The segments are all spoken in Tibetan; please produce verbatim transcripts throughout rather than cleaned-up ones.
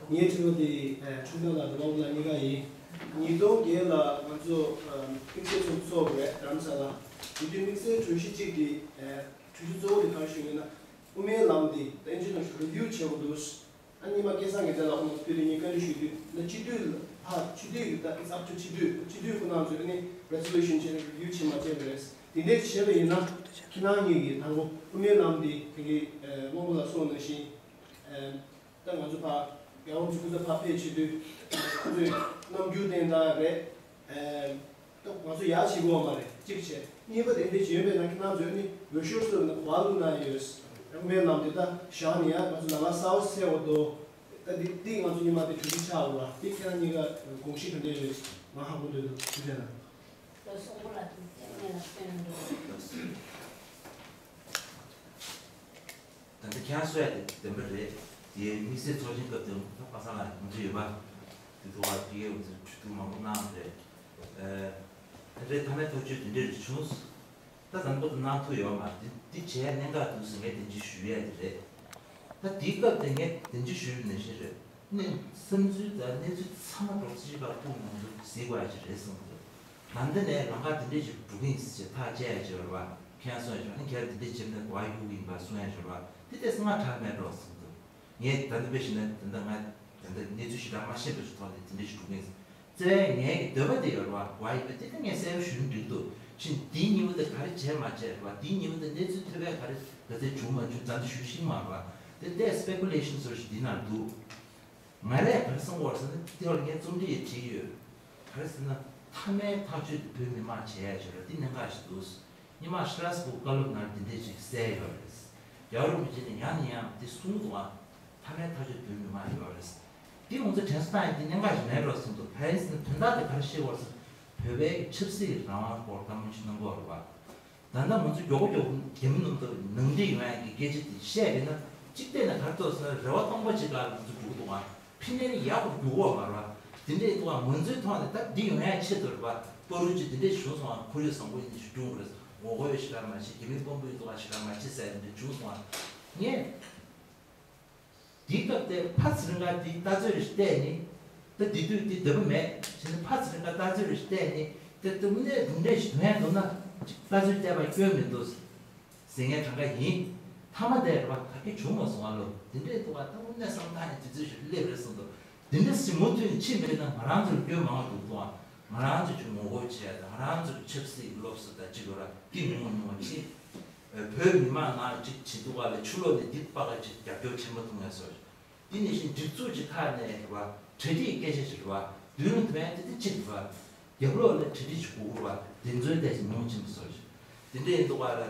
ངའི་དྲི་བ་དེ་ཁྲུང་ཐང་ལ་རི་བ་ལ་གཉིས་ཀ་ཡིན། ཉིས་སྟོང་བརྒྱད་ལ་ང་ཚོ་དམིགས་བསལ་ཚོགས་འདུ་ཚོགས་པ་རེད་རྡ་རམ་ས་ལ། དེ་དུས་དམིགས་བསལ་གྲོས་གཞི་གཅིག་དེ་གྲོས་གཞི་གཙོ་བོ་དེ་ག་རེ་ཞུ་ཡིན་ན། དབུ་མའི་ལམ་དེ་ད་ཨིན་ཇི་ནང་རི་བིའུ་བྱེད་དགོས་འདུག་ཨ་ནི་མ་སྐལ་བཟང་རྒྱལ་མཚན་ལགས་ཁོང་ཚོ་ཕུལ་དུས་ངས་བཀའ་འདྲི་ཞུས་དུས་ད་སྤྱི་འཐུས་ལ་ཕར་སྤྱི་འཐུས་ཀྱི་ད་it's up to སྤྱི་འཐུས་སྤྱི་འཐུས་ཁོ་རང་ཚོས་ཨ་ནི་resolution བྱས་ནས་review བྱེད་མ་བྱས་པ་རེད། དེ་འདྲས་བྱས་པ་ཡིན་ན་ཁྱེད་རང་གཉིས་ཀྱིས་དང་པོ་དབུ་མའི་ལམ་དེ་དེ་གི་སྔོན་པོ་ལ་གསུངས་ནང་བཞིན་ད་ང་ཚོ་ཕར་རྒྱལ་བ་ཚོ་སྐུ་ཚབ་ཕར་ཕེབས་བྱེད་དུས་ཁོ་ཚོས་རྣམ་འགྱུར་བསྟན་སྟངས་རེད། ད་ང་ཚོ་ཡག་བྱེད་དགོས་པ་མ་རེད་གཅིག་བྱས། གཉིས་པ་དེ་འདྲ་ཞིག་ཡོད་པས་ན་ཁྱེད་རང་ཚོས་ནི་འོས་ཤོར་སོང་ན་གོ་བ་བླུགས་གནང་ཡོད། དབུ་མའི་ལམ་དེ་ད་བཞག་ནས་ཡང་ང་ཚོ་ནང་ལ་གསར་པ་སེལ་བ་དོ། ད་འདི་འདི་ང་ཚོ་གཉིས་མ་དེ་གྲོས་གཞི་ཆགས་འོ་བ་འདི་ཁྱེད་རང་གཉིས་ཀ་དགོངས་གཞི་ག་འདྲ་ཡོད་ང་ཧ་གོ་འདོད་འདུག་ཞུ་དེ་ན། ལོ་སོག་པོ་ལ་དུས་ཚོད་ངེས་ལ་སྟོན་འགྲོ། ད་ལྟ་ཁྱེད་རང་གསོལ་ཡ་དེ་བདེན་པ་རེད། དེའི་དམིགས་བསལ་ཚོགས་ཆེན་སྐབས་དེ་ད་པ་སངས་ལགས་ང་ཚོ་ཡོད་པ། དེ་ཐོག་ལ་ཕ་གིའི་ང་ཚོ་གྲོས་བསྡུར་མང་པོ་གནང་རེད། ཨ་དེ་འདྲའི་མཐའ་མའི་ཐག་གཅོད་དེ་འདྲས་རེ་བྱུང་། ད་ད་ལྟ་གནང་ཐུབ་ཡོད་མ་རེད། དེ་དེ་བྱས་གནད་འགག་འདུག་ཟེར་ངས་དེ་འདྲས་ཞུ་ཡ་དེ་རེད། ད་དེའི་སྐབས་དེ་ངས་དེ་འདྲས་ཞུས་པ་ནང་བཞིན་རེད། ནས་བསམ་ཚུལ་དང་གནས་ཚུལ་ཚང་མ་རྡོག་རྩ་གཅིག་པ་ཁུག་ནང་དུ་གཟིགས་དགོས་ཡ་ཅིག་རེད་བསམ་གྱི་འདུག་ད་ལྟ་ནས་ལམ་ཁ་དེ་འདྲས་ཅིག་འགྲོ་གི་ཡིན་ཟེར་ཐག་བཅད་ཡ་ཅིག་ཡོད་རེད་བ། ཁྱེད་རང་གསུངས་ཡ་ཅིག་ཨ་ནི་ཁྱེད་རང་དེ་འདྲས་བྱེད་ན་གོ་བ་གཡུག་གི་ཡིན་པ་གསུང་ཡ་ཅིག་ཡོད་རེད་བ། དེ་ལྟས་སེ་ང་དྲག་མེད་འགྲོ་བསམ་གྱི་འདུག་ངས་ད་ལྟ་དཔེ་བཞག་ན་ད་ལྟ་ང་ད་ལྟ་གནས་ཚུལ་ཞེ་དྲག་མ་ཤེས་པའི་ཐོག་ནས་དེ་འདྲས་ཞིག་འགྲོ་གི་ཡིན། བརྩེ་བའི་ངའི་འདོད་པ་དེ་ཡོད་རེད་བ། གོ་བ་ཡིན་པ་དེ་ད་ངས་གསལ་པོ་ཞུ་ན་འགྲིག་འདུག་ཕྱིན་དེའི་ཉིན་མོ་དེ་ག་རེ་བྱས་མ་བྱས་རེད་བ། དེའི་ཉིན་མོ་དེ་གནས་ཚུལ་ཐོས་པས་ག་རེ་ག་ཚད་བྱུང་མ་བྱུང་ད་ལྟ་ཞུ་ཤེས་མ་རེད་བ། དེ་ལྟས་speculation བཟོ་ཞིག་འདི་ན་འདུག་ང་རས་ག་རེ་བསམ་གྱི་ཡོད་རེད་ཟེར་ན་དེ་བར་ངས་རྩོམ་བྲིས་ཡང་བྲིས་ཡོད། ག་རེ་ཟེར་ན་མཐའ་མའི་ཐག་གཅོད་དེ་བོད་མི་མང་བྱེད་ཡ་ཅིག་རེད། འདི་གནད་འགག་ཞིག་འདུག་སྔོན་མ་Strasbourg བཀའ་སློབ་ནང་འདི་འདྲས་ཅིག་གསལ་ཡོད་རེད། རྒྱལ་བ་རིན་པོ་ཆེ་ནས་ཡང་ནས་ཡང་འདི་གསུངས་འདུག་ཨ། མཐའ་མའི་ཐག་གཅོད་བོད་མི་མང་ཡོད་རེད། འདི་ང་ཚོ་དྲན་གསོ་བཏང་ཡ་འདི་གནད་འགག་ཞིག་མེད་འགྲོ་བསམ་འདུག་ག་རེ་ཟེར་ན་དོན་དག་དེ་ག་རེ་བཤད་ཡོད་རེད་ཟེར་ན་བོད་པའི་ཆབ་སྲིད་རང་དབང་སྐོར་བཀའ་མོལ་ཅིག་གནང་གི་ཡོད་རེད་བ། ད་ལྟ་ང་ཚོ་མགྱོགས་པོ་མགྱོགས་པོ་རྒྱ་མི་རྣམས་ལ་ནང་འགྲིག་ཡོང་ཡ་གི་སྐད་ཆ་དེ་བཤད་པས་ན་གཅིག་བལྟས་ན་ག་རེ་འདུག་ཟེར་ན་རེ་བ་སྟོང་པ་ཅིག་ལ་ང་ཚོ་འགྲོ་གི་འདུག་ཨ། ཕི་ནས་ནི་ཡག་པོ་འགྲོ་གི་ཡོད་མ་རེད་བ། དེ་འདྲའི་འདུག་ཨ། ང་ཚོའི་ཐོག་ནས་ད་འདི་ཡོང་ཡ་ཆེད་དུ་རེད་བ། བར་དུ་ཅིག་དེ་འདྲས་བྱུང་སོང་ཨ། ཁོར་ཡུག་བཟང་པོ་ཡིན་ཞིག་བྱུང་དགོས་རེད། ངོ་རྒོལ་ཡོད་ཞིག་ག་མ་བྱེད། རྒྱ་མི་དཔོན་པོ་ཡིན་འདུག་ཨ་ཞིག་ག་མ་བྱེད་ཟེར་དེ་འདྲས་བྱུང་སོང་ཨ། ངས་དེའི་སྐབས་དེ་ཕར་ཚུར་འགའ་དེའི་ལྟ་ཚུལ་རེ་ཞིག་བལྟས་ནས་ད་དེ་དུས་དེ་འདོད་པ་མེད་བྱས་ནས་ཕར་ཚུར་འགའ་ལྟ་ཚུལ་རེ་ཞིག་བལྟས་ནས་དེ་དེ་དངོས་གནས་གྲུབ་འབྲས་ཞིག་ཐོན་ཡ་འདུག་ན་ཅིག་ལྟ་ཚུལ་བལྟས་པ་སྐྱོན་མི་འདུག་ཟེར་ངའི་གྲངས་ཀ་ཡིན། མཐའ་མ་དེ་རེད་བ། ད་གིན་བྱུང་མ་སོང་བ་ལོ། དེ་འདྲས་འདུག་བ། ད་དངོས་གནས་བསམ་བློ་བཏང་ཡ་དུས་ཚོད་ཞིག་སླེབས་རེད་བསམ་འདུག་དེ་འདྲས་སེ་མུ་མཐུད་ནས་ཕྱིན་པ་ཡིན་ན་ང་རང་ཚོར་སྐྱོན་མང་བ་འདུག་འདུག་ཨ། ང་རང་ཚོས་ཅིག་ངོ་རྒོལ་བྱས་དང་ང་རང་ཚོའི་ཆབ་སྲིད་སློབ་གསོ་དང་གཅིག་ལ་ར་དེ་ཉུང་ཉུང་བ་ཅིག་བོད་མི་མང་ནང་ཅིག་བྱེད་འདུག་ག་ལ་ཕྱི་ལོགས་ནས་འདི་པ་ག་ཅིག་རྒྱབ་སྐྱོར་ཆེན་པོ་ཐུབ་ངེས་སོ། དེ་ནས་བཞིན་སྒྲིག་འཛུགས་ཅིག་ཁ་ནས་རེད་བ། གྲ་སྒྲིག་སྐད་ཆ་ཞིག་རེད་བ། མདུན་ལ་ཐོན་ཡ་དེ་དེ་གཅིག་རེད་བ། རྒྱབ་ལོགས་ལ་གྲ་སྒྲིག་ཅིག་དགོས་རེད་བ། དེ་ཚོའི་ལས་ཀྱི་ཉུང་ཆེན་པོ་སོ་ཞིག་དེ་འདྲའི་འདུག་ག་ལ།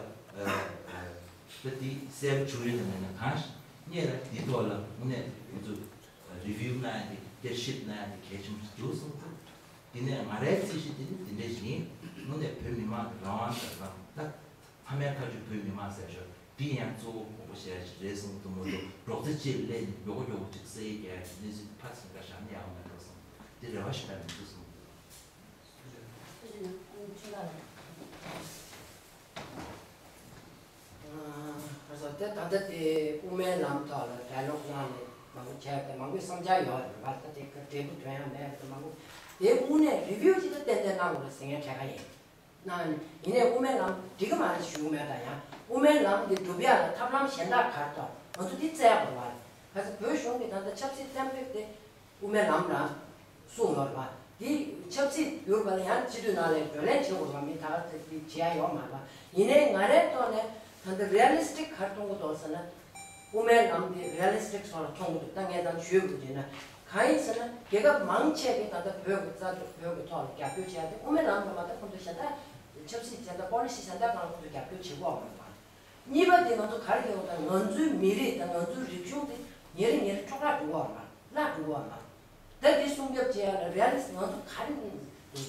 ད་དེ་གསལ་པོ་བྱུང་ཡོད་ན་མེད་ན་གང་ཞིག་ངས་ལ་དེ་ཐོག་ལ་དངོས་གནས་ང་ཚོ་review་གནང་ཡ་དེ་བསྐྱར་ཞིབ་གནང་ཡ་དེ་གལ་ཆེན་པོ་ཞིག་འདུག་བསམ་གི་འདུག་དེ་ནས་ང་རའི་རྩིས་གཞི་དེ་ནི་དེ་འདྲ་ཞིག་ཡིན། དངོས་གནས་བོད་མི་མང་གི་རང་དབང་དང་རང་ད། མཐའ་མའི་ཐག་གཅོད་བོད་མི་མང་ཟེར་ཞོར་འདི་ཡང་གཙོ་བོ་དགོངས་པ་བཞེས་ཡ་ཞིག་རེད་གསུངས་འདུག་མ་གཏོགས་རྡོག་རྩ་གཅིག་སླེབས་ནས་མགྱོགས་པོ་མགྱོགས་པོ་ཅིག་སེལ་ཡ་གི་གནས་ཚུལ་ཕར་ཚུར་འགའ་བཞག་ན་ཡག་པོ་མེད་འགྲོ་གསུངས། འདི་རེ་བ་ཞིག་ག་མི་འདུག་གསུངས་འདུག་ཨ་ཟོ་དེ་ད་ལྟ་དེ་དབུ་མའི་ལམ་ཐོག་ལ་dialogue གནང་ནས་མང་པོ་བྱས་ཏེ་མང་པོའི་བསམ་འཆར་ཡོད་རེད་བ། ད་དེ་ག་འབྲས་བུ་ཐོན་ཡ་མེད་རེད། མང་པོ་དེ་དངོས་གནས་review ཅིག་ད་ཏན་ཏན་གནང་དགོས་རེད་ཟེར་མཁན་གྲས་ཁ་ཡིན། ན་ཡིན་ནའི་དབུ་མའི་ལམ་འགྲིག་གི་མ་རེད་ཞུ་གི་མེད། ད་ཡང་དབུ་མའི་ལམ་འདི་སྒྲུབ་ཡག་ལ་ཐབས་ལམ་གཞན་དག་ག་རེ་འདུག་ང་ཚོ་འདི་བཙལ་དགོས་པ་རེད། ག་ཚོད་བོད་གཞུང་གི་ད་ལྟ་ཆབ་སྲིད་གཏན་འབེབས་དེ་དབུ་མའི་ལམ་ལ་གསུངས་ཡོད་རེད་པ། འདི་ཆབ་སྲིད་གྱུར་པ་ལ་ཡང་སྤྱི་འཐུས་ནང་ལ་བགྲོ་གླེང་བྱེད་དགོས་པ་མིན་ད་ག་ཚོད་འདི་བྱེད་ཡ་ཡོད་མ་རེད་པ། ཡིན་ནའི་ང་རའི་ཐོག་ནས་ད་ལྟ་realistic ག་རེ་མཐོང་གི་འདུག་ཟེར་ན། དབུ་མའི་ལམ་དེ་realistic བཟོ་ལ་མཐོང་གི་འདུག་ད་ངས་ད་ཞུས་དགོས་ཀྱི་ན། གང་ཡིན་ཟེར་ན་རྒྱལ་ཁབ་མང་ཆེ་གིས་ད་ལྟ་བོད་ཀྱི་རྩ་དོན་བོད་ཀྱི་ཐོག་ལ་རྒྱབ་སྐྱོར་བྱས་ཏེ་དབུ་མའི་ལམ་དུ་མ་ད་ཁོང་ཚོ་གཞན་དག་ཆབ་སྲིད་གཞན་དག་policy གཞན་དག་སྒང་ལ་ཁོང་ཚོ་རྒྱབ་སྐྱོར་བྱེད་དགོས་མ་རེད་པ། གཉིས་པ་དེ་ང་ཚོ་ག་རེ་ཡོང་ད་ང་ཚོའི་མི་རིགས་དང་ང་ཚོའི་རིག་གཞུང་དེ་ཉིན་རེ་ཉིན་རེ་འཕྲོ་བརླག་འགྲོ་གི་ཡོད་མ་རེད། བརླག་འགྲོ་གི་ཡོད་མ་རེད། ད་འདི་སྲུང་སྐྱོབ་བྱེད་ཡ་ལ་realist ང་ཚོ་ག་རེ་ཡིན་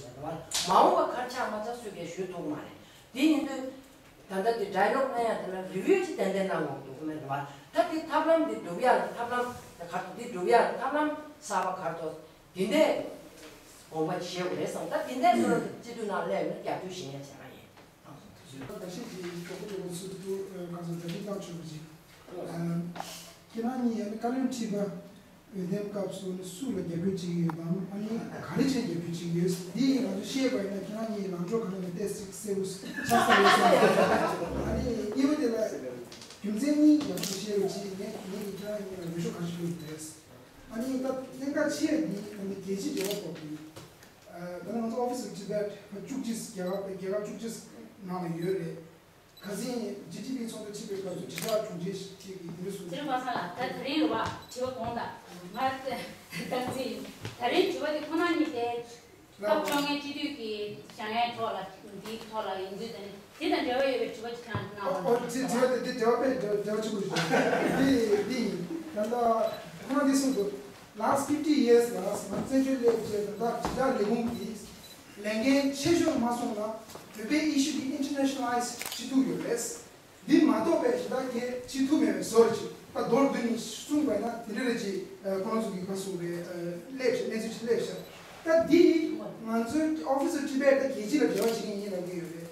ཟེར་བ། མ་འོངས་པ་ག་རེ་ཆགས་མ་ཆགས་སུས་ཀྱང་ཞུ་ཐུབ་ཀྱི་མ་རེད། དེ་ཡིན་དུས་ད་ལྟ་འདི་dialogue གནང་ཡ་དེ་ལ་review ཅིག་ཏན་ཏན་གནང་དགོས་འདུག་མེད་རེད་བ། ད་འདི་ཐབས་ལམ་འདི་སྒྲུབ་ཡ་ལ་ཐབས་ལམ་ག་རེ་འདུག་འདི་སྒྲུབ་ཡ་ལ་ཐབས་ལམ་གསར་པ་ག་རེ་འདུག་འདི་འདྲས་དགོངས་པ་བཞེས་དགོས་རེད་བསམ། ད་འདི་འདྲས་བཟོ་སྤྱི་འཐུས་ནང་སླེབས་ནས་རྒྱབ་སྐྱོར་ཞུ་མཁན་བྱེད་ཀྱི་ཡིན། བཀྲ་ཤིས་ཀྱིས་གྲོགས་པོ་གྲོགས་པོ་ཚོས་ཐུགས་གང་ཟག་གྲ་སྒྲིག་བཏང་ཆོག་པ་ཅིག་ཁྱེད་རང་གཉིས་ཡང་ན་བཀའ་བློན་ཁྲི་པ་ འོས་འདེམས་སྐབས་སུ་ནི་སུ་ལ་རྒྱབ་སྐྱོར་བྱེད་ཀྱི་ཡོད་དམ། ཨ་ནི་ག་རེ་བྱས་རྒྱབ་སྐྱོར་བྱེད་ཀྱི་ཡོད། འདི་ཡིན་ང་ཚོ་ཤེས་པ་ཡིན་ན་ཁྱེད་རང་གཉིས་ལངས་ཕྱོགས་ག་ནས་ནས་ཏོག་ཙམ་གསལ་པོ་ཆགས་ས་ཡོད་ས་རེད། ཨ་ནི་གཉིས་པ་དེ་ལ་རྒྱུ་མཚན་གཉིས་ཡག་པོ་བཤད་རོགས་གྱིས། ངས་ངས་ཀྱིས་ཁྱེད་རང་གཉིས་ལ་འོས་ཤོག་ག་ཚོད་ཕུལ་དགོས་རེད། ཨ་ནི་ད་གནད་འགག་ཆེ་བ་འདི་ཨ་ནི་རྒྱལ་སྤྱིའི་འབྲེལ་བ་ཐོག་གི་ད་ང་ཚོ་Office of Tibet་བཅུ་གཅིག་རྒྱལ་ཁབ་རྒྱལ་ཁབ་བཅུ་གཅིག་ནང་ལ་ཡོད་རེད། ཁ་སང་G T P་ཚོགས་འདུ་ཆེད་ཕེབས་སྐབས་སུ་དྲིལ་བསྒྲགས་དྲུང་ཆེ་ཞིག་གིས་འདི་འདྲ་གསུངས། ཚེ་རིང་པ་སངས་ལགས། ད་དེ་རིང་རེད་བ། དྲི་བ་དགོངས་དག་ང་བདག་འཛིན་ཡིན། ད་རིང་དྲི་བ་དེ་ཁོ་ན་ཉིད་དེ་སྐབས་བཅོ་ལྔའི་སྤྱི་འཐུས་ཀྱི་བཞེངས་ཡས་ཐོག་ལ་འདིའི་ཐོག་ལ་ཡིན་དུས་ད་ནི་དེ་དང་འབྲེལ་བ་ཡོད་པའི་དྲི་བ་ཅིག་ཀྱང་གནང་བ། ཨོ་ཨོ་དེ་དྲི་བ་དེ་དེ་འབྲེལ་བ་དཔེ་འབྲེལ་བ་ཆེན་པོ་རེད། དེ་དེ་ཡིན་ད་ལྟ་ཁོ་ན་དེ་གསུངས་འདུག Last fifty years ལ་ང་བཙན་བྱོལ་སླེབས་རྗེས་ད་ལྟ་དྲིལ་བསྒྲགས་ལས་ཁུངས་ཀྱིས་ལས་འགན་ཆེ་ཤོས་མ་སོང་ན་བོད་པའི་issue་དེ་internationalize་བྱེད་ཐུབ་ཡོད་རེད། འདི་མ་གཏོགས་པའི་ཞེ་དྲག་གལ་ཆེ་ཐུབ་མེད་པའི་བཟོ་འདྲ་ཅིག་ད་མདོར་བསྡུས་ནས་གསུངས་པ་ཡིན་ན་དེ་འདྲ་རེད་ཅེས་ཁོ་རང་ཚོ་གིས་ག་གསུངས་པའི་སླེབས་ཤག་གནས་ཚུལ་ཅིག་སླེབས་ཤག་ད་འདི་ང་ཚོའི་Office of Tibet་ད་རྒྱལ་སྤྱི་ལ་འབྲེལ་བ་བྱེད་མཁན་ཡིན་ལབ་ཀྱི་ཡོད་རེད།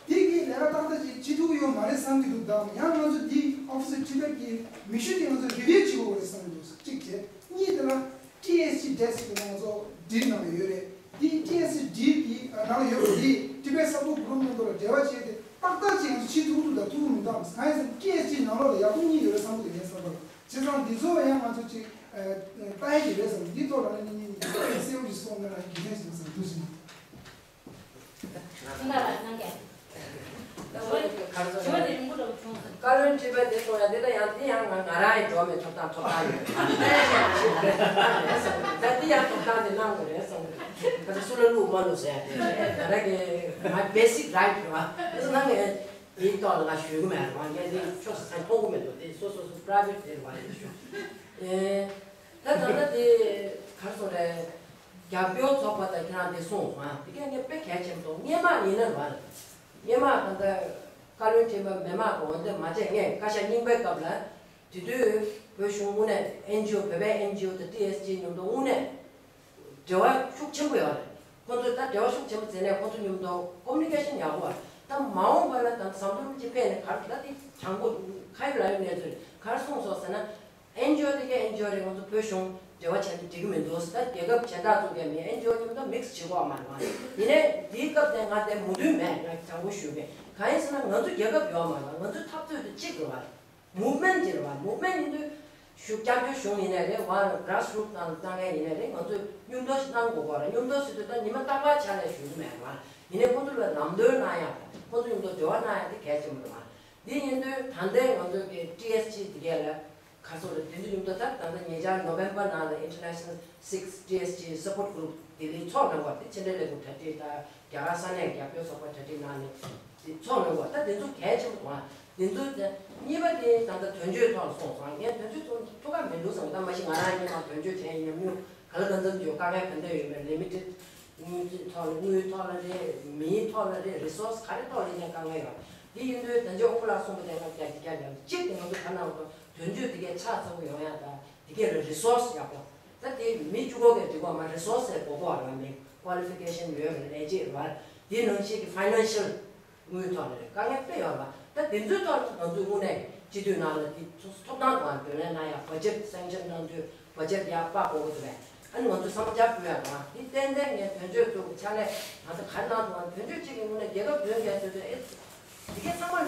དེ་གི་ལས་ཀ་ཏག་ཏག་ཅིག་བྱེད་ཐུབ་ཀྱི་ཡོད་མ་རེད་བསམ་གྱི་འདུག་དང་ཡང་ང་ཚོ་འདི་Office of Tibet་གི་མི་ཤུགས་དེ་ང་ཚོ་review་བྱེད་དགོས་རེད་བསམ་གྱི་འདུག་གཅིག་བྱས། གཉིས་དེ་ལ་T S G desk་དེ་ང་ཚོ་deal་ནང་ལ་ཡོད་རེད། དེ་T S G deal་གི་ནང་ལ་ཡོད་པ་དེ་Tibet Support Group་མཉམ་དུ་ལ་འབྲེལ་བ་བྱས་ཏེ་ཏག་ཏག་ཅིག་ང་ཚོ་བྱེད་ཐུབ་ཐུབ་དང་ཐུབ་ཐུབ་མི་འདུག་གང་ཡིན་ཟེར་ན་T S G་ནང་ལོགས་ལ་ཡག་པོ་གཉིས་ཡོད་རེད་བསམ་གྱི་འདུག་ངའི་བསམ་པ་ལ། བྱས་ཙང་འདི་ཚོ་ཡང་ང་ཚོ་ཅིག་ལྟ་ཡ་ཅིག་རེད་བསམ། འདི་ཐོག་ལ་ནི་གསལ་པོ་ཅིག་གསུངས་ན་ཡག་གི་ཡོད་བསམ་འདུག་ཟེར་ན། ཁྱེད་རང་ལ་གནང་གས། ད་འོ་ག་རེ་ཟེར་ཞུ་བ་དེ་རིང་པོ་འདྲ་པོ་བྱུང་སོང་། བཀའ་བློན་ཁྲི་པ་དེ་གསུང་ཡ་དེ་ལ་ཡང་དེ་ཡང་ང་ང་རང་ཡི་འགྲོ་མེད་ཐོབ་ཐང་ཐོབ་ཐང་ཡོད། ད་དེ་ཡང་ཐོབ་ཐང་དེ་གནང་དགོས་རེད་བསམ་གི་འདུག་ད་སུ་ལ་བླུག་མ་བླུག་ཟེར་ཡ་དེ་ང་རང་གི་my basic right་རེད་བ། དེ་ཚོ་ནང་གི་དེའི་ཐོག་ལ་ང་ཞུ་གི་མེད་རེད་བ། ངས་དེ་ཕྱོགས་སུ་མཐོང་གི་མེད་འདུག་དེ་སོ་སོ་སོ་private་དེ་རེད་བ། དེ་ཞུ་ཨེ། ད་ད་ལྟ་དེ་ག་རེ་ཟེར་རེད། རྒྱབ་སྐྱོར་ཚོགས་པ་དང་ཁྱེད་རང་དེ་གསུངས་སོང་ཨ། དེ་གས་ངས་དཔེ་གལ་ཆེན་པོ་མཐོང་། སྔོན་མ་ཡིན་ན་རེད་བ། སྔོན་མ་ད་ལྟ་བཀའ་བློན་ཁྲི་པ་མི་མང་གི་འོས་འདེམས་མ་བྱས་སྔོན་བཀའ་ཤག་རྙིང་པའི་སྐབས་ལ། དེ་དུས་བོད་གཞུང་དངོས་གནས་ཨེན་ཇི་ཨོ་བོད་པའི་ཨེན་ཇི་ཨོ་དང་ཊི་ཨེས་ཇི་མཉམ་དུ་དངོས་གནས་འབྲེལ་བ་ཤུགས་ཆེན་པོ་ཡོད་རེད། ཁོང་ཚོས་ད་འབྲེལ་བ་ཤུགས་ཆེན་པོ་བྱས་ནས་ཁོང་ཚོ་མཉམ་དུ་communication་ཡག་པོ་ཡོད་རེད། ད་མ་འོངས་པ་ལ་ད་ཟམ་གདོང་རིན་པོ་ཆེ་ཕེབས་ནས་ག་རེ་ད་དེ་དྲང་པོ་ཁ་ཡོད་ལག་ཡོད་གནས་ཚུལ་ག་རེ་གསུངས་སོང་ཟེར་ན། ཨེན་ཇི་ཨོ་དེ་གའི་ཨེན་ཇི་ཨོ་རེད། ང་ཚོ་བོད་གཞུང་འབྲེལ་བ་བྱས་ན་འགྲིག་གི་མི་འདུག་ད་རྒྱལ་ཁབ་གཞན་དག་ཚོ་གའི་མི་ཨེན་ཇི་ཨོ་མཉམ་དུ་mix་བྱེད་དགོས་མ་རེད་བ། ཡིན་ནའི་དེའི་སྐབས་དེ་ང་དེ་མོས་མཐུན་མེད། ང་དྲང་པོ་ཞུས་པས། གང་ཡིན་ཟེར་ན་ང་ཚོ་རྒྱལ་ཁབ་ཡོད་མ་རེད་བ། ང་ཚོའི་འཐབ་རྩོད་དེ་གཅིག་རེད་བ། movement་ཅིག་རེད་བ། movement་ཡིན་དུས་ཞུ་སྐྱབས་བཅོལ་གཞུང་ཡིན་ནའི་རེད་བ། grassroot་ནང་ལ་བཏང་མཁན་ཡིན་ནའི་རེད། ང་ཚོས་མཉམ་དུ་གནང་དགོས་ཀྱི་རེད། མཉམ་དུ་ཟེར་དུས་ད་ཉི་མ་རྟག་པར་ཕྱག་ལས་ཞུ་གི་མེད་རེད་བ། ཡིན་ནའི་ཁོང་ཚོ་ལ་ལམ་སྟོན་གནང་ཡག་ཁོང་ཚོ་མཉམ་དུ་འབྲེལ་བ་གནང་ཡག་དེ་གལ་ཆེན་པོ་རེད་བ། འདི་ཡིན་དུས་ད་ལྟའི་ང་ཚོ་གི་ཊི་ཨེས་ཇི་དེ་གས་ལ། ག་རེ་ཟེར་རེད། དེ་ཚོ་མཉམ་དུ་ད་ད་ལྟ་ཉེ་ཆར་ནོ་བེམ་བར་ནང་ལ་International Six T S G Support Group་ལྡི་ལིར་ཚོགས་གནང་བ་དེ་ཕྱི་འབྲེལ་ལས་ཁུངས་གྲ་སྒྲིག་དང་རྒྱ་གར་ས་གནས་རྒྱབ་སྐྱོར་ཚོགས་པ་གྲ་སྒྲིག་གནང་ནས་དེ་ཚོགས་གནང་བ། ད་དེ་ཚོ་གལ་ཆེན་པོ་དང་། དེ་ཚོ་དེ་གཉིས་པ་དེ་ད་ལྟ་དོན་གཅོད་ཐོག་ལ་སོང་ཙང་ངས་དོན་གཅོད་ཐོག་ཐུགས་ཁག་མི་འདུག་བསམ། ད་མ་གཞི་ང་རང་སྔོན་མ་དོན་གཅོད་བྱས་ཡིན་ནམ། ཉུང་ག་ལ་གང་འཚམ་ཡོད། དཀའ་ངལ་ག་འདྲ་ཡོད་མེད། limited་དངུལ་ཐོག་ལ་དངུལ་ཐོག་ལ་རེད། མིའི་ཐོག་ལ་རེད། resource་ག་རེ་ཐོག་ལ་ཡིན་ནའི་དཀའ་ངལ་ཡོད། དེ་ཡིན་དུས་དོན་གཅོད་དབུ་མ་ལགས་གསུངས་པ་དེ་ང་རྒྱ་རྒྱ་རྒྱ་གཅིག་དེ་ང་ཚོ་ག་ནང་དོན་གཅོད་དེ་གས་ཆ་ཚ་པོ་ཡོང་ཡ་དང་། དེ་གས་ལ་resource་ཡག་པོ། ད་དེ་མི་བཅུ་གོ་གས་འགྲིག་གོ་མ། resource་ཡག་པོ་དགོས་པ་རེད་བ། མི་qualification་ཡོད་པ་ལས་བྱེད་རེད་བ། དེ་ནང་བཞིན་གྱི་financial་དངུལ་ཐོག་ལ་རེད། དཀའ་ངལ་དཔེ་ཡོད་རེད་བ། ད་དེ་ཚོའི་ཐོག་ལ་ང་ཚོས་དངོས་གནས་སྤྱི་འཐུས་ནང་ལ་དེ་ཐོབ་ཐང་དང་དོན་ལེན་གནང་ཡ། budget sanction་གནང་དུས་budget་ཡར་སྤར་དགོས་ཀྱི་འདུག་བས། ཨ་ནི་ང་ཚོས་བསམ་བློ་བརྒྱབ་དགོས་ཡ་དང་། དེ་ཏན་ཏན་ངས་དོན་གཅོད་ཚོ་གི་ཕྱག་ལས་ང་ཚོ་ག་རེ་གནང་ཐུབ་བ། དོན་གཅོད་གཅིག་གི་དངོས་གནས་རྒྱལ་ཁབ་དོན་རྒྱལ་དོན་དོན་ཨེ་དེ་གས་ཚང་མ་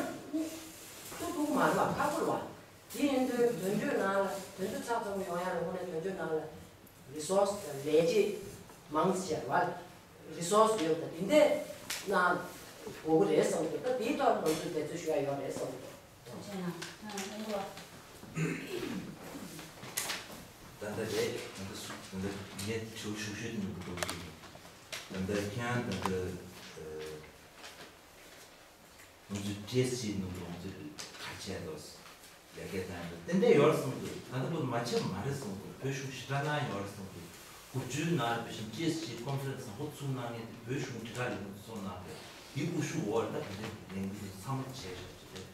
ཐུག་ཐུབ་ཀྱི་མ་རེད་བ། ཁག་པོ་རེད་བ། དེ་ཡིན་དུས་དོན་གཅོད་ནང་ལ་དོན་གཅོད་ཚགས་ཚུད་པོ་ཡོང་ཡ་ལ་དངོས་གནས་དོན་གཅོད་ནང་ལ་resource་དང་ལས་བྱེད་མང་ཆེ་བ་resource་ཡོད་པ་དེ་འདྲས་གནང་དགོས་ཀྱི་རེད་བསམ་གྱི་འདུག་ད་དེའི་ཐོག་ང་ཚོས་འབད་བརྩོན་ཞུ་ཡ་ཡོད་རེད་བསམ་གྱི་འདུག་ཐུགས་རྗེ་གནང་། ཨ་ཨེ་འགྲོ་བ། ད་ལྟ་རེད། ད་ལྟ་སུ་ད་ལྟ་ངས་དྲི་བ་ཞུ་ཤོས་དེ་ནི་འགྲོ་གི་ཡིན། ད་ལྟ་ཁྱེད་རང་ད་ལྟ་ཨ། ང་ཚོའི་ཊི་ཨེས་ཇི་ནང་དུ་ང་ཚོས་ག་རེ་བྱས་འདུག་ལས་ཀ་བཏང་འདུག་ཏན་ཏན་ཡོད་རེད་བསམ་འདུག་ད་ལྟ་བར་དུ་མ་བྱས་པ་མ་རེད་བསམ་འདུག་བོད་གཞུང་ཞེ་དྲག་གནང་ཡོད་རེད་བསམ་འདུག་དགུ་བཅུའི་ནང་ལ་དཔེ་བཞིན་ཊི་ཨེས་ཇི་ཀོན་ཕ་རེན་སི་བཟང་པོ་ཚུགས་གནང་མཁན་དེ་བོད་གཞུང་དྲིལ་བསྒྲགས་ལས་ཁུངས་ཚོགས་གནང་རེད། དེའི་དབུ་བཞུགས་འོག་ལ་ད་ག་འདྲ་ལས་འགུལ་དེ་ཚང་མ་བྱས་བཞག་ཅིག་རེད།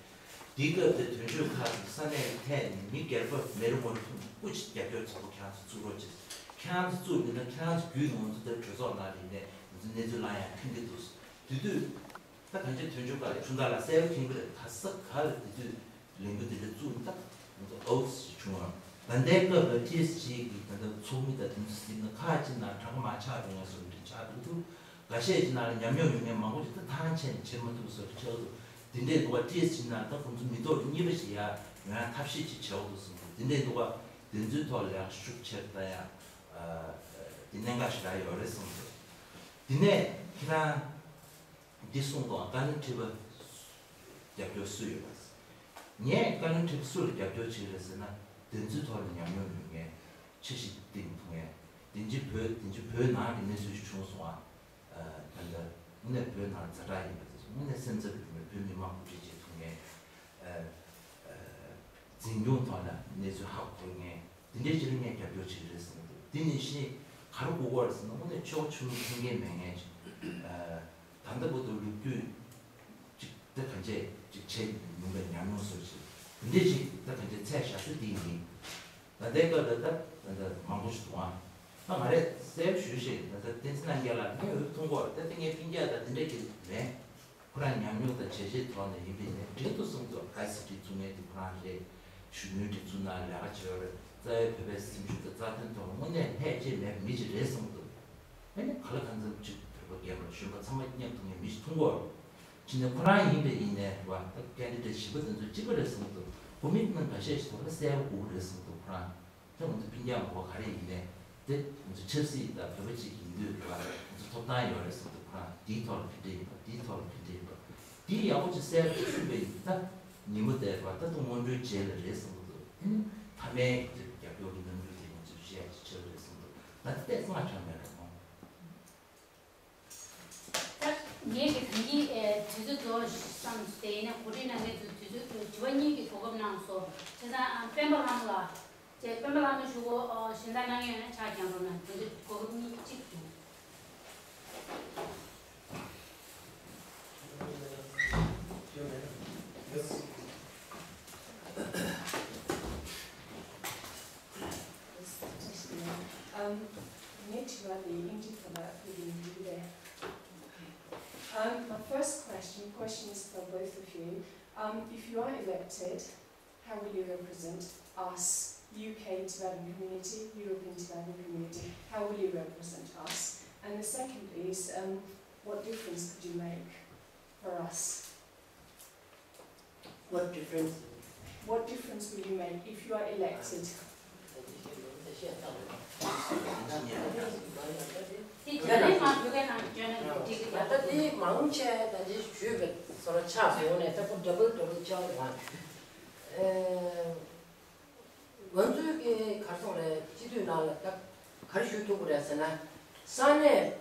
དེའི་སྐབས་དེ་དོན་གཅོད་ཁག་གིས་ས་གནས་ཀྱི་ཐད་ནས་མི་སྒེར་པ་མེ་རི་མོ་རི་ཐུང་སྐུ་མཁྱེན་རྒྱབ་སྐྱོར་ཚོགས་པ་ཁྱེད་རང་ཚོ་བཙུགས་རོགས་བྱེད། ཁྱེད་རང་ཚོ་བཙུགས་ཡིན་ན་ཁྱེད་རང་ཚོ་བརྒྱུད་ནས་ང་ཚོ་ད་གྲོས་ཚོགས་ནང་ལ་ཡིན་ནའི་ང་ཚོ་གནས་ཚུལ་ལངས་ཡག་མཁྱེན་གྱི་འདུག་དེ་དུས། ད་གང་ཅི་དོན་གཅོད་ཁག་ལ་ཁྱུང་ཐག་ལ་གསལ་པོ་མཁྱེན་གྱི་རེད། ད་ས་ག་ལ་དེ་དུས་ལས་འགུལ་དེ་འདྲ་བཙུགས་ན་ད་ང་ཚོ་ཨའུ་ཞིག་བྱུང་བ། ད་ལྟའི་སྐབས་ལ་ཊི་ཨེས་ཇི་གི་ད་ལྟ་ཚོགས་མི་དང་དེ་ཚོ་གཟིགས་ན་ཁག་ཅིག་ན་གྲངས་ཀ་མར་ཆག་འགྲོ་ངེས་བཟོ་འདྲ་ཆགས་འདུག་འདུག་འགའ་ཤས་ཀྱི་ནང་ལ་ཉམས་མྱོང་ཡོད་མཁན་མང་པོ་ཅིག་ད་ཐང་ཆད་ནས་བྱེད་མ་ཐུབ་བཟོ་འདྲ་ཆགས་འདུག་དེ་འདྲས་འདུག་བ། ཊི་ཨེས་ཇི་ནང་ད་ཁོང་ཚོ་མི་ཐོག་གཉིས་པ་ཞིག་ཡར་ཡོང་ཡ་ཐབས་ཤེས་ཅིག་བྱེད་དགོས་འདུག་གསུངས་འདུག་དེ་འདྲས་འདུག་བ། དེ་ཚོའི་ཐོག་ལ་ཡང་ཤུགས་ཆེར་བཏང་ཡ་དེ་གནད་འགག་ཞེ་དྲག་ཡོད་རེད་གསུངས་འདུག་དེ་ནས་ཁྱེད་རང་འདི་གསུངས་འདུག་བཀའ་བློན་ཁྲི་པ་རྒྱབ་སྐྱོར་སུ་ཡོད་པ། ངས་བཀའ་བློན་ཁྲི་པ་སུ་ལ་རྒྱབ་སྐྱོར་བྱེད་རེད་ཟེར་ན། དེ་ཚོའི་ཐོག་ལ་ཉམས་མྱོང་ཡོད་མཁན། ཕྱི་ཞིག་བཏིང་ཐུབ་མཁན། དེ་འཇིག་བོད་དེ་འཇིག་བོད་ནང་གི་གནས་ཚུལ་ཞིག་བྱུང་སོང་ཨ། ད་ལྟ་དངོས་གནས་བོད་ནང་ཛ་དྲག་ཡིན་པ་དེ་ཚོ་དངོས་གནས་སེམས་འཚབ་ཡོད་མཁན་བོད་མི་མང་གོ་སྒྲིག་བྱེད་ཐུབ་མཁན། འཛིན་སྐྱོང་ཐོག་ལ་གནས་ཚུལ་ཧ་གོ་མཁན་དེ་འདྲའི་ཅིག་ལ་ངས་རྒྱབ་སྐྱོར་བྱེད་ཀྱི་རེད་ཟེར་གྱི་འདུག་དེ་ནང་བཞིན་ག་རེ་དགོས་ཀྱི་ཡོད་རེད་ཟེར་ན། དངོས་གནས་ཆོས་ཆུང་ངུ་མཐུན་རྐྱེན་མེད་མཁན་ཅིག་ད་ལྟ་བར་དུ་ལོ་རྒྱུས་ཅིག་ད་གང་བྱས་ཅིག་བྱས་མྱོང་བའི་ཉམས་མྱོང་སོགས་ཅིག་དེ་འདྲའི་ཅིག་ད་གང་བྱས་ཚད་བཞག་ཚུལ་དེ་ཡིན། ད་ལྟའི་སྐབས་ལ་ད་ད་ལྟ་མང་པོ་ཞིག་འདུག་ཨང་། ད་ང་རས་གསལ་པོ་ཞུ་ཞིག་ད་ལྟ་བསྟན་འཛིན་རྣམ་རྒྱལ་ལགས་ངས་འོས་ཐོན་གྱི་ཡོད་རེད། ད་ལྟ་ངས་སྤུན་ཀྱག་དང་དེ་འདྲ་གི་མེད། ཁོ་རང་ཉམས་མྱོང་དང་བྱས་རྗེས་ཐོག་ནས་ཡིན་པས་ནས་འབྲེལ་དུ་གསུངས་ཚུལ་ཨའི་སི་ཊི་བཙུགས་མཁན་དེ་ཁོ་རང་རེད། གཞོན་ནུའི་སྒྲིག་འཛུགས་ནང་ལས་ཀ་བྱས་ཡོད་རེད། རྩ་བའི་བོད་པའི་སེམས་ཤུགས་དང་རྩ་དོན་ཐོག་དངོས་གནས་ལྷད་ཅེས་མེད་པའི་མི་ཅིག་རེད་གསུངས་འདུག་ཨ་ནི་ག་ལ་གང་འཚམ་ཅིག་བོད་པ་རྒན་པ་གཞོན་པ་ཚང་མ་མཉམ་ཐུག་མཁན་མི་ཞིག་མཐོང་གི་ཡོད་རེད། ཕྱིན་ནས་ཁོ་རང་ཡིན་པས་ཡིན་ནས་རེད་བ། ད་ཀེན་ཌི་ཌེ་ཊི་གཞན་པ་དེ་ཚོ་གཅིག་པ་རེད་གསུངས་འདུག་ཀོ་མིཊ་མེན་ཊི་འགའ་ཤས་ཤིག་ཐོག་ལ་གསལ་པོ་དགོས་ཀྱི་རེད་གསུངས་འདུག་ཁོ་རང་། ད་ང་ཚོ་སྤུན་ཀྱག་མང་པོ་ག་རེ་ཡིན་ནའི་དེ་ང་ཚོ་ཆབ་སྲིད་དང་བོད་པ་གཅིག་ཡིན་དུས་རེད་བ། ང་ཚོ་ཐོབ་ཐང་ཡོད་རེད་གསུངས་འདུག་ཁོ་རང་། དེའི་ཐོག་ལ་ག་འདྲ་ཡིན་པ། དེའི་ཐོག་ལ་ག་འདྲ་ཡིན་པ། དེ་ཡག་པོ་ཅིག་གསལ་པོ་ཞུས་པ་ཡིན་ན། ད་ཉིན་མོ་དེ་རེད་བ། ད་དུང་སྔོན་འགྲོའི་རྗེས་ལ་རེད་གསུངས་འདུག་ཨ་ནི་མཐའ་མའི་དེ་རྒྱབ་སྐྱོར་གྱི་གནང་རྒྱུ་དེ་ང་ཚོས་བཤད་ཅིག་ཆགས་རེད་གསུངས་འདུག་ད་ལྟ་ཏོག་ཙམ་ཆགས་མེད་རེད་མོ། ངས་ཀྱི་ད་གིན་ཨེ་དུས་ཚོད་རྫོགས་བསམ་སྟེ་ཡིན་ན་གོ་སྒྲིག་གནང་མཁན་ཚོ་དུས་ཚོད་དྲི་བ་གཉིས་ཀྱི་གོ་སྐབས་གནང་སོང་། བྱས་ཙང་ཨ་སྤེན་པ་ལྷ་མོ་ལགས་བྱས། སྤེན་པ་ལྷ་མོ་ཞུ་གོ་ཨ་གཞན་དག་གནང་མཁན་ཡོད་ན་ཕྱག་བརྐྱངས་རོགས་གནང་། དེ་ཚོ་གོ་སྐབས་གཉིས་གཅིག་བྱུང་། Um, ངའི་དྲི་བ་དེ་དབྱིན་ཇི་ཐོག་ལ་ཕུལ་གྱི་ཡིན་རེད། Um, my first question, question is for both of you. Um, if you are elected, how will you represent us, U K Tibetan community, European Tibetan community? How will you represent us? And the second is, um, what difference could you make for us? What difference? What difference will you make if you are elected? དེ་རྒྱ་ནས་མ་བོད་སྐད་ནང་བསྐྱོན་ན་འགྲིག་གི་ད་ལྟ་འདི་མང་ཆེ་ད་འདི་ཞུས་པའི་བཟོ་འདྲ་ཆགས་སོང་ནས་ད་ཁོ་ཌབ་བལ་ཌབ་བལ་ཆགས་ཡོང་བ། ཨེ། ང་ཚོའི་གི་གར་སོང་རེད། སྤྱི་འཐུས་ནང་ལ་ད་ག་རེ་ཞུ་ཐུབ་ཀྱི་རེད་ཟེར་ན། ས་གནས་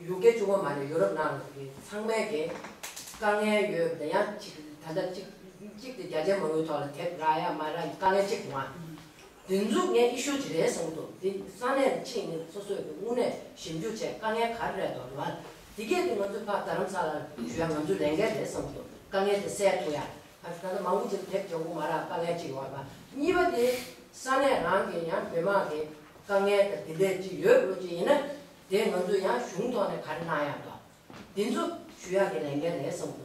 ཡུལ་སྐད་བཅུ་པ་མ་རེད། ཡུ་རོབ་ནང་ལ་གི་ཚང་མའི་གི་དཀའ་ངལ་ཡོད་པ་དང་ཡང་གཅིག་ད་ལྟ་གཅིག་གཅིག་དེ་རྒྱ་ཆེ་མང་པོའི་ཐོག་ལ་དེབ་རག་ཡ་མ་རག་ཡ་དཀའ་ངལ་གཅིག་འདུག་ཨ། དེ་ཚོ་ངའི་ཨི་ཤུ་ཅིག་རེད་བསམ་གྱི་འདུག་དེ་ས་གནས་ལ་ཕྱིན་ནས་སོ་སོས་དངོས་གནས་ཞིབ་འཇུག་བྱས་དཀའ་ངལ་ག་རེ་རེད་འདུག་རེད་བ། དེ་གས་དེ་ང་ཚོས་ཕར་རྡ་རམ་ས་ལར་ཞུ་ཡ་ང་ཚོའི་ལས་འགན་རེད་བསམ་གྱི་འདུག་དཀའ་ངལ་དེ་སེལ་ཐུབ་ཡ། ཨ་ད་ལྟ་མང་པོ་ཅིག་དེབ་སྦྱང་དགོས་མ་རག་དཀའ་ངལ་ཅིག་ཡོད་རེད་བ། གཉིས་པ་དེ་ས་གནས་རང་གི་ཡང་མི་མང་གི་དཀའ་ངལ་དང་དེ་འདྲས་ཅིག་ཡོད་འགྲོ་ཅིག་ཡིན་ན། དེ་ང་ཚོས་ཡང་གཞུང་ཐོག་ནས་ག་རེ་གནང་ཡ་འདུག་དེ་ཚོ་ཞུ་ཡག་གི་ལས་འགན་རེད་བསམ་གྱི་འདུག